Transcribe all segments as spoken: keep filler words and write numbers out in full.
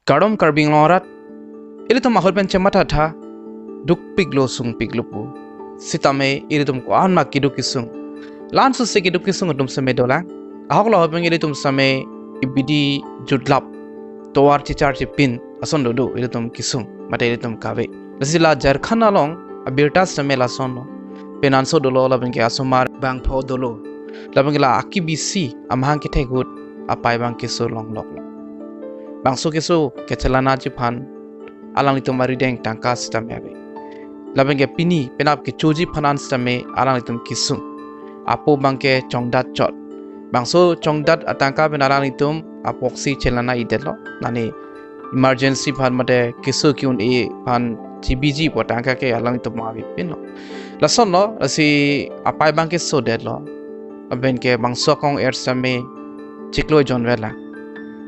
Kardom Karbi Anglong arat, ilitum ahut pen chemathatha, dukpiklo sungpiklo pu. Sitame ilitum ko-an ma keduk kesung. Lason si keduk kesung atum sitame dolang. Ahok lahai pen ilitum sitame ibidi jutlap tovar chechar chepin ason dodo ilitum kesung, mate ilitum kave. Lasi la Jharkhand along abirta sitame lasonlo. Penanso dolo lapen ke asomar bangpho dolo. Lapen ke la akibisi amahang kethek ahut apai abang keso longloklo. Bangso keso kechelanaji aphan alanglitum arideng tangka sitame ave. Lapen ke pini penap kechoji aphan an sitame alanglitum kesung. Apo abang ke chongdat chot. Bangso chongdat atangka pen alanglitum aphoksi chelana idetlo. Nani emergency aphan mate keso ke-un-e aphan chebiji pu tangka ke alanglitum avepinlo. Lasonlo, lasi apai abang kesodetlo. Lapen ke bangso akong er sitame chiklo jonvetlang.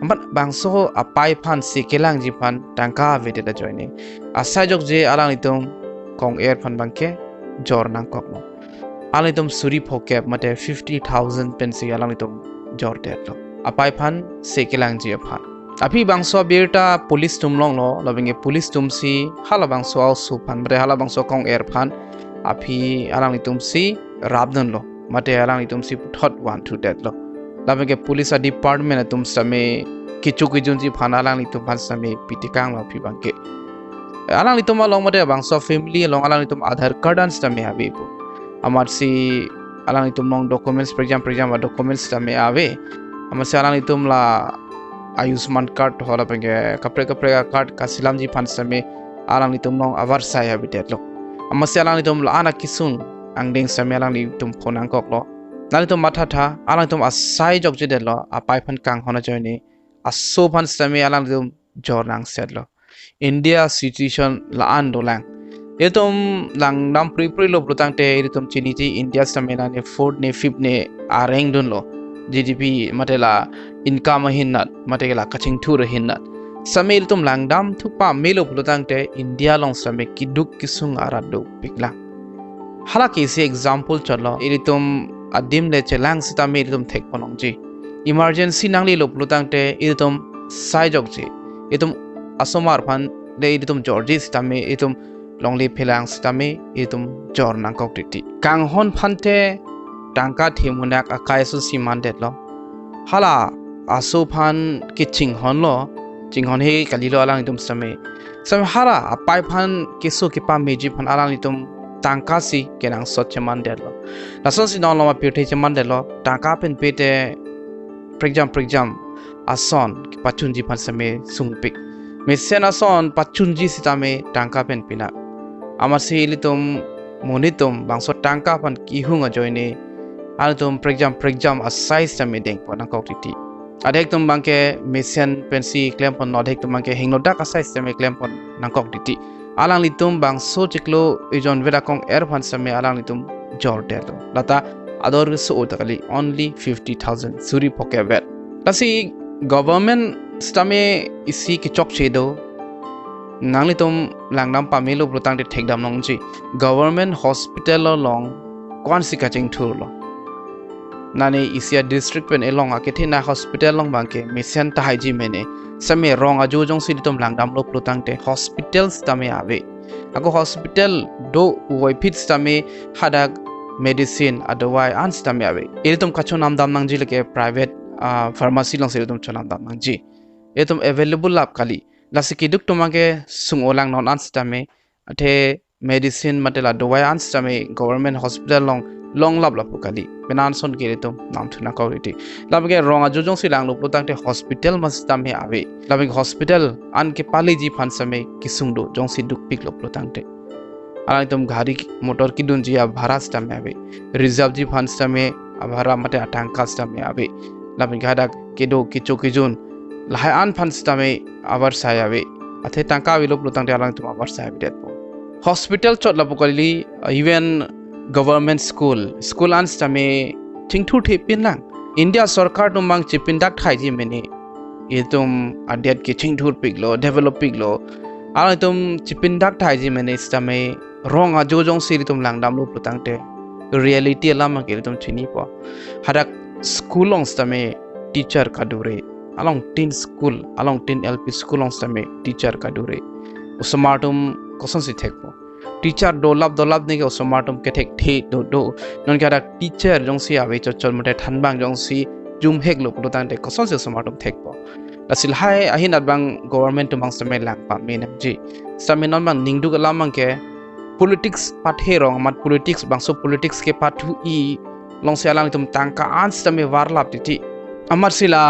Amat bangso apai aphan si kelangji aphan tangka avedet ajoine, asai jokje alanglitum akong er aphan abang ke jor nangkoklo. Alanglitum suri phokep mate fifty thousand pensi alanglitum jordetlo, apai aphan si kelangji aphan. Aphi bangso abirta police atum longlo, lapen ke police atum si hala bangso a-oso aphan mate hala bangso akong er aphan aphi alanglitum si rapdunlo, mate alanglitum si puthot vanthudetlo. Lapen ke police a-department atum sitame kecho kejunji aphan alanglitum aphan sitame pitekanglo aphi abang ke. Alanglitum along mate bangso family along alanglitum Aadhaar card an sitame ave pu. Amatsi alanglitum along documents prekjam prekjam a-documents sitame ave. Amatsi alanglitum la Ayushman card ho lapen ke kaprek kaprek a-card kachelamji aphan sitame alanglitum along avarsai avedetlo. Amatsi alanglitum la-an akesung angdeng sitame alanglitum phone nangkoklo. Nanglitum mathatha, alanglitum asai jokjedetlo, apai aphan kanghon ajoine, aso aphan sitame alanglitum jor nangsetlo. India situation la-an dolang. Ilitum langdam pri pri lo pulotangte ilitum chiniji India sitame nani fourth ne fifth ne areng dunlo. G D P mate la income ahin nat, mate la kachingthur ahin nat. Sitame ilitum langdamthu pamelo pulotangte India along sitame keduk kesung arat dopiklang. Hala ke isi example chotlo, ilitum adim le chelang sitame ilitum thekpon longji. Emergency nanglelo pulotangte ilitum sai jokji. Ilitum asomar aphan le ilitum jorji sitame ilitum longle phelang sitame ilitum jor nangkok titi. Kanghon aphante tangka themunak akai aso si mandetlo. Hala aso aphan kechinghonlo, chinghon he kalilo alanglitum sitame. Sitame hala apai aphan keso kepameji aphan alanglitum tangka si kenangsot chemandetlo. Lasonsi non loma pirthe chemandetlo, tangka pen pete prekjam prekjam ason kepachunji aphan sitame sungpik. Mesen ason pachunji sitame tangka pen pinak. Amatsi ilitum monit atum bangso tangka aphan kehung ajoine, alanglitum prekjam prekjam asai sitame dengpon nangkok titi. Adhek atum abang ke mesen pensi klemponlo, adhek atum abang ke hingno dak asai sitame klempon nangkok titi. Alanglitum bangso chiklo ejon vet akong er aphan sitame alanglitum jordetlo. Lata ador keso-o ta kali, only fifty thousand, suri phokep vet. Lasi government sitame isi kechokche do. Nanglitum langdam pamelo pulotangte thekdam longji. Government hospital along ko-ansi kachingthurlo? Nani isi a-district pen elong akethenei hospital along abang ke mesen tahaiji mene. Sitame rong ajo jongsi ilitum langdamlo pulotangte hospital sitame ave. Ako hospital do puvoiphit sitame hadak medicine adawai an sitame ave. Ilitum kachonamdam nangji lake private, ah, pharmacy alongsi ilitum chonamdam nangji. Ilitum available lap kali. Lasi keduk atum abang ke sung-olang non an sitame, athe medicine mate la dawai an sitame government hospital along longlap lapu kali. Penang ason ke ilitum namthu nangkok titi. Lapen ke rong ajo jongsi langlo pulotangte hospital ma sitame ave. Lapen ke hospital an kepaleji aphan sitame kesung do jongsi dukpiklo pulotangte. Alangtum gari motor kedunji abhara sitame ave. Reserve ji aphan sitame abhara mate atangka sitame ave. Lapen ke hadak kedo kecho kejun lahai an aphan sitame avarsai ave. Athe tangka avelo pulotangte alangtum avarsai avedetpo. Hospital chot lapu kali, even government school, school an sitame chingthurthe pinlang. India sorkar atum abang chepindak thaiji mene. Itum adet ke chingthurpiklo, develop piklo. Alangtum chepindak thaiji mene sitame rong ajo jongsi ilitum langdamlo pulotangte reality alam ke ilitum chinipo. Hadak school along sitame teacher kadure. along tin school, along tin L P school along sitame teacher kadure. Osomar atum kosonsi thekpo? Teacher dolap dolap neke osomar atum kethekthe do do. Non ke hadak teacher jongsi ave chotchot mate thanbang jongsi jumheklo pulotangte kosonsi osomar atum thekpo? Lasi lahai ahin abang government atum abang sitame lang pame nangji. Sitame non abang ningduk alam abang ke politics pathe rong amat politics bangso politics kepathu-i alongsi alanglitum tangka an sitame varlap titi. Amatsi la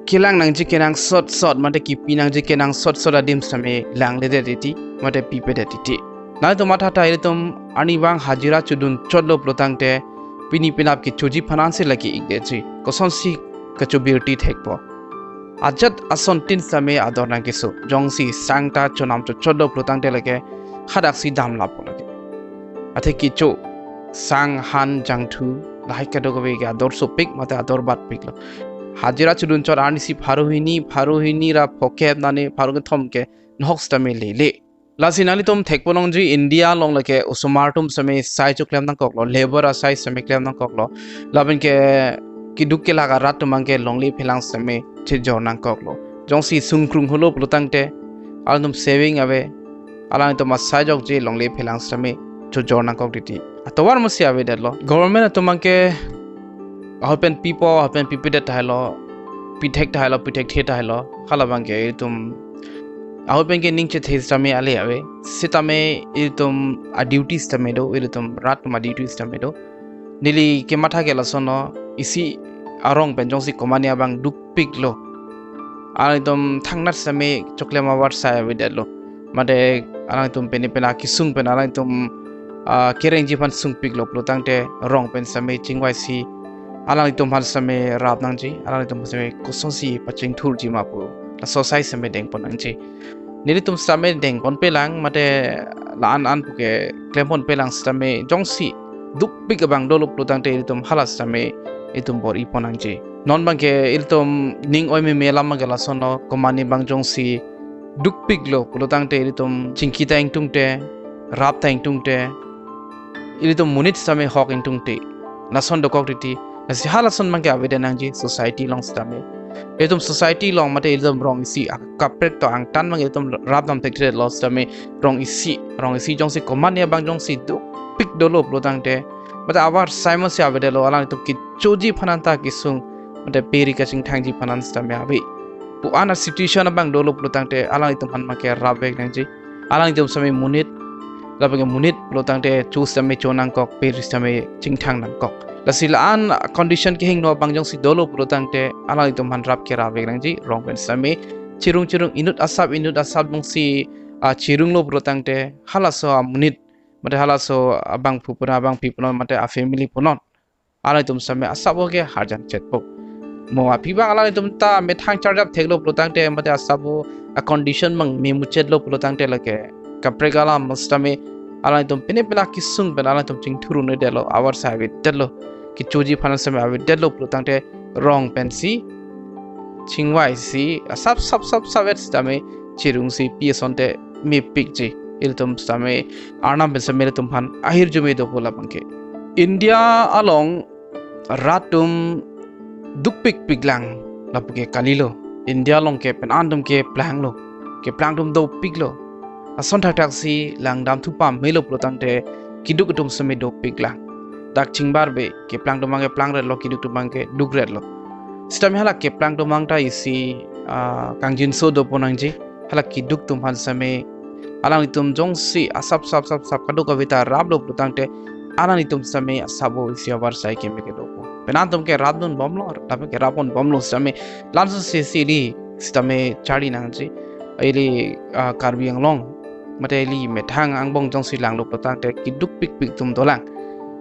kelang nangji kenangsot sot mate kipi nangji kenangsot sot adim sitame langledet titi mate pipedet titi. Nangtum matha ta ilitum arnivang hajira chodun chotlo pulotangte pini penap kechoji aphan ansi lake ikdetji. Kosonsi kachobirti thekpo? Ajat ason tin sitame ador nangkeso. Jongsi sang ta chonam chochotlo pulotangte lake hadaksi damlappo lake. Athe kecho sang han jangthu lahai kadokave ke ador sopik mate ador batpiklo. Hajira chodun chot arnisi pharo hini, pharo hini ra phokep nane pharo kethom ke nohok sitame lele. Lasi nanglitum thekponangji India along lake osomar atum sitame sai choklem nangkoklo, labour asai sitame klem nangkoklo. Lapen ke keduk kelak arat atum abang ke longle phelang sitame chejor nangkoklo. Jongsi sungkrung holo pulotangte alangtum saving ave, alangtum asai jokje longle phelang sitame chojor nangkok titi. Atovar musi avedetlo. Government atum abang ke ahut pen pipo, ahut pen pipedet tahai lo, pithek tahai lo, pithekthe tahai lo, hala abang ke itum ahut pen ke ning chethe sitame ale ave. Sitame itum a duty sitame do, itum rat atum a duty sitame do. Neli kematha ke lasonlo, isi arong pen jongsi komane abang dukpiklo, alangtum thangnat sitame choklem avarsai avedetlo. Mate alangtum pene pena kesung pen alangtum, ah, kerengji aphan sungpiklo pulotangte rong pen sitame chingvaisi alangtum aphan sitame rap nangji, alangtum sitame kosonsi pachingthurji ma pu laso asai sitame dengpon nangji. Nelitum sitame dengponpelang mate la-an an puke klemponpelang sitame jongsi dukpik abang dolo pulotangte ilitum hala sitame itum bor-ipon nangji. Non abang ke ilitum ning oi meme alam abang ke lasonlo, komane abang jongsi dukpiklo pulotangte ilitum chingki ta ingtungte, rap ta ingtungte, ilitum monit sitame hok ingtungte. Lason dokok titi. Lasi halason abang ke avedet nangji society along sitame. Itum society along mate itum rong isi a- kaprek to angtan abang itum rap dam thekthedetlo sitame rong isi, rong isi jongsi komane abang jongsi dukpik dolo pulotangte mate avarsai musi avedetlo, alangtum kechoji aphan anta kesung mate peri kachingthangji aphan an sitame ave. Pu-an a situation abang dolo pulotangte alangtum aphan abang ke rapvek nangji. Alangtum sitame monit, lapen ke monit pulotangte cho sitame cho nangkok, peri sitame chingthang nangkok. Lasi la-an condition kehingno abang jongsi dolo pulotangte alangtum aphan rap kerapvek nangji, rong pen sitame chirung chirung inut asap inut asap jongsi, ah, chirunglo pulotangte halaso amonit mate halaso abangphu punon, abangpi punon mate a family punon, alangtum sitame asap ke harjan chetpo. Mo aphi abang alangtum ta methang charjap theklo pulotangte mate asap a condition abang memuchetlo pulotangte lake kaprek alam sitame alangtum pene pena kesung pen alangtum chingthurunedetlo, avarsai avedetlo, kechoji aphan sitame avedetlo pulotangte rong pensi chingvaisi asap sap sap sap et sitame chirungsi pi asonte mepikji. Ilitum sitame Arnam pen sitame ilitum aphan ahirjume dopo labang ke. India along rat atum dukpikpiklang lapu ke kalilo. India along ke pen an atum keplanglo, keplang atum dopiklo. Ason thakthaksi langdamthu pamelo pulotangte keduk atum sitame dopiklang. Dak chingbarbe keplang atum abang keplangretlo, keduk atum abang ke dukretlo. Sitame hala keplang atum abang ta isi, ah, kangjinso dopo nangji. Hala keduk atum aphan sitame alanglitum jongsi asap sap sap sap kadokave ta raplo pulotangte alanglitum sitame asap isi avarsai keme ke dopo. Pen an atum ke rapdunbomlo, lapen ke rapponbomlo sitame la-an sose si ili sitame charli nangji. Ili, ah, Karbi Anglong mate ili methang angbong jongsi langlo pulotangte kedukpikpik atum dolang.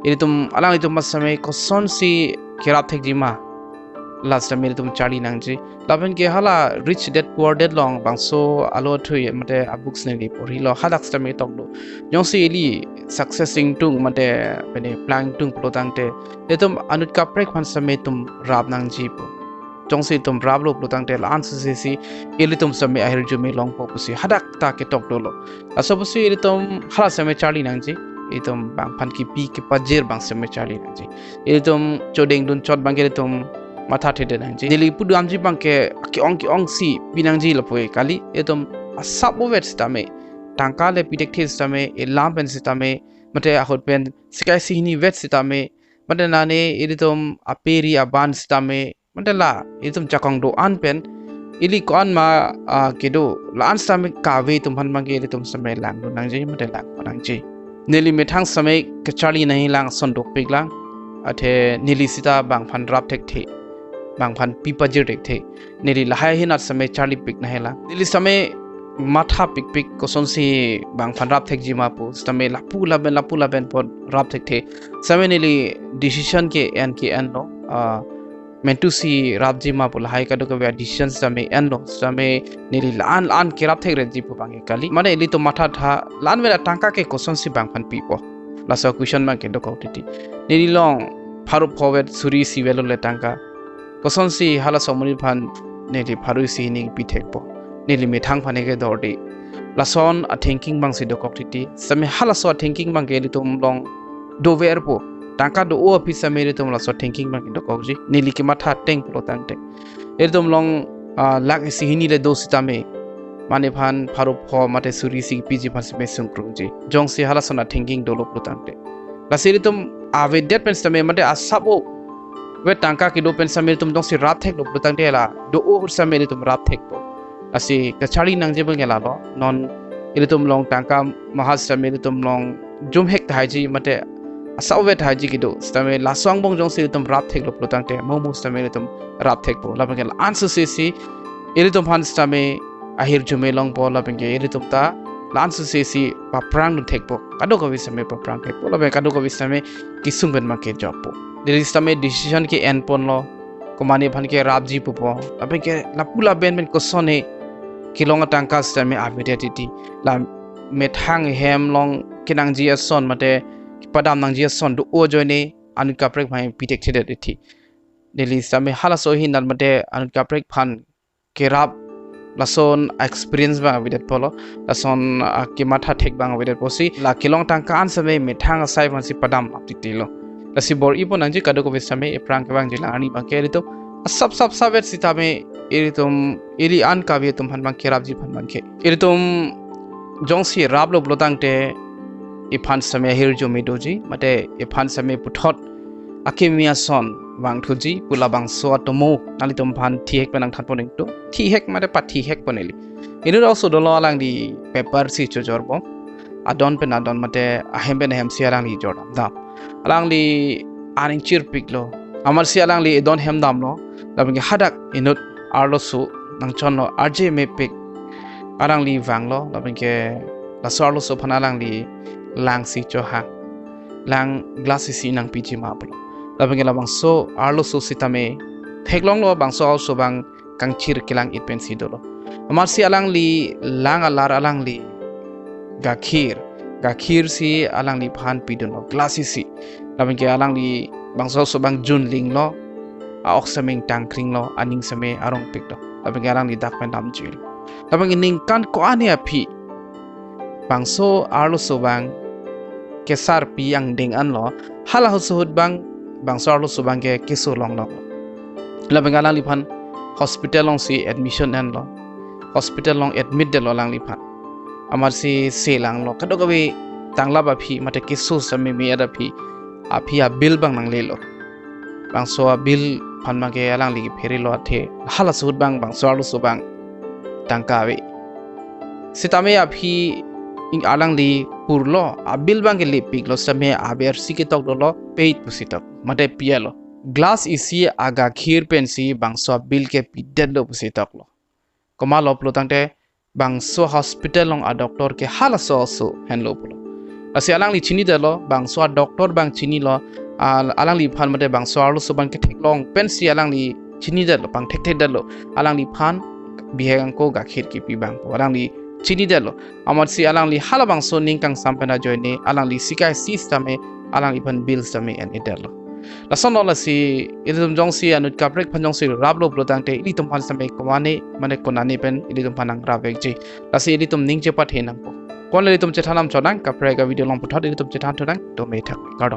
Ilitum alanglitum aphan sitame kosonsi kerap thekji ma, la sitame ilitum charli nangji. Lapen ke hala Rich Dad Poor Dad along bangso alo athui mate a-books neli porhilo, hadak sitame toklo. Jongsi ili success ingtung mate pene plang ingtung pulotangte itum anut kaprek aphan sitame itum rap nangji pu. Jongsi itum raplo pulotangte la-an sose si ilitum sitame ahirjume longpo pusi hadak ta ketok dolo. Laso pusi ilitum hala sitame charli nangji. Itum bang aphan kipi kepajir abang sitame charli nangji. Ilitum chodengdun chot abang ke ilitum matha thedet nangji. Neli pudamji abangke ke-ong ke-ong si pinangji lapu-e kali. Ilitum asap ovet sitame, tangka le pithekthe sitame, elam pen sitame, mate ahut pen sika isi hini vet sitame, mate nane ilitum aperi aban sitame, mate la ilitum jakong do-an pen, ili ko-an ma, ah, kedo, la-an sitame kave atum aphan abangke ilitum sitame langdun nangji, mate lang nangji. Neli methang sitame kacharli nangji lang ason dopik lang. Athe neli sita bang aphan rap thekthe, bang aphan pi pajir thekthe. Neli lahai ahin at sitame charlipik nangji lang. Neli sitame matha pikpik kosonsi bang aphan rap thekji ma pu. Sitame lapu laben, lapu laben pu rap thekthe. Sitame neli decision ke-en ke-enlo. Ah, mentu si rapji ma pu lahai kadokave decision sitame enlo. Sitame neli la-an la-an kerap thekretji pu abangke kali. Mane ilitum mathatha, la-an vet atangka ke kosonsi bang aphan pipo. Laso question abangke dokok titi. Neli along pharo pho vet suri isi vetlo le tangka. Kosonsi halaso amonit aphan neli pharo isi hini pithekpo. Neli methang aphan ke dorde. Lason a-thinking abangsi dokok titi. Sitame halaso a-thinking abangke ilitum along doverpo. Tangka do-o aphi sitame ilitum laso thinking abangke dokokji. Neli kematha ateng pulo tangte, ilitum along, ah, lakh isi hini le do sitame, mane aphan pharo pho mate suri isi piji aphan sitame sungkrungji. Jongsi halason a-thinking dolo pulo tangte. Lasi ilitum avedet pen sitame mate asap ovet tangka kedo pen sitame ilitum jongsi rap theklo pulo tangte la do-o ahut sitame ilitum rap thekpo. Lasi kacharli nangji abangke lalo. Non ilitum along tangka maha sitame ilitum along jumhek tahaiji mate asap ovet tahaiji kedo. Sitame laso angbong jongsi ilitum rap theklo pulo tangte, mo mo sitame ilitum rap thekpo. Labangke la-an susi si ilitum aphan sitame ahirjume longpo, labangke ilitum ta la-an susi si paprang dun thekpo. Kadokave sitame paprang thekpo. Labang kadokave sitame kesung pen abangke jokpo. Neli sitame decision ke-en ponlo. Komatne aphan kerapji pupo. Labangke lapu laben pen kosonsi kelong atangka sitame avedet titi. La methang hem along kenangji ason mate kepadam nangji ason do-o ajoine anut kaprek aphan pithekthe det titi. Neli sitame halaso ahin at mate anut kaprek aphan kerap lason experience abang avedetpo lo, lason, ah, kematha thek abang avedetpo si, la kelong tangka an sitame methang asai aphansi padam ap titi lo. Lasi bor-ipo nangji kadokave sitame ephrang kevangji lang arni abangke ilitum asap sap sap vet sitame ilitum ili an kave atum aphan abang kerapji aphan abangke. Ilitum jongsi raplo pulo tangte iphan sitame ahirjume doji, mate iphan sitame puthot akimi ason vangthuji pu labangso atomo nanglitum aphan thihek pen nangthanpon ingtung. Thihek mate pathihek pon neli. Inut oso dolo, alangli paper si chojor bom. Adon pen adon mate ahem pen ahem si alangli jordam dam. Alangli aning chirpiklo. Amatsi alangli edon hem damlo. Labangke hadak inut arloso nangchonlo, arje mepik. Alangli vanglo, labangke laso arloso aphan alangli lang si chohang. Lang glass isi nangpiji ma pulo. Labangke labangso arloso sitame theklonglo bangso arloso abang kangchir kelang-it pensi dolo. Amatsi alangli lang alar alangli gakhir, gakhir si alangliphan pidunlo glass isi. Labangke alangli bangso arloso abang junlinglo, a-ok sitame ingtangkringlo, aning sitame arongpiklo. Labangke alangli dak pen damjuilo. Labangke ningkan ko-an aphi bangso arloso abang kesarpi angdeng anlo, halaso ahut abang bangso arloso abangke keso longlong. Labangke alangliphan hospital alongsi admission enlo. Hospital along admit detlo alangliphan. Amatsi selanglo. Kadokave tanglap aphi mate keso sitame me-et aphi, aphi a-bill abang nanglelo. Bangso a-bill aphan abangke alangli kepherelo athe halaso ahut abang bangso arloso abang tangka ave. Sitame aphi ing alangli purlo, a-bill abangke lepiklo, sitame abersi ketok dolo, paid pusi tok, mate piyalo. Glass isi agakhir pensi bangso a-bill kepidetlo pusi toklo. Komatlo pulo tangte bangso hospital along a-doctor ke halaso arloso henlo pulo. Lasi alangli chinidetlo, bangso a-doctor abang chinilo, al-, alangliphan mate bangso arloso abang ketheklong pensi alangli chinidetlo, pangthekthedetlo, alangliphan bihek angko gakhir kipi abang pu alangli chinidetlo. Amatsi alangli halabangso ning kangsam pen ajoine alangli sika isi sitame alangliphan bill sitame en-edetlo. Lasonlo, lasi ilitum jongsi anut kaprek aphan jongsi raplo pulo tangte ilitum aphan sitame komatne mane konane pen ilitum aphan nangrapvekji. Lasi ilitum ning chepathe nangpo. Ko-an ilitum chethan nangchonang, kaprek a-video along puthot ilitum chethan thunang, to me thak kardom.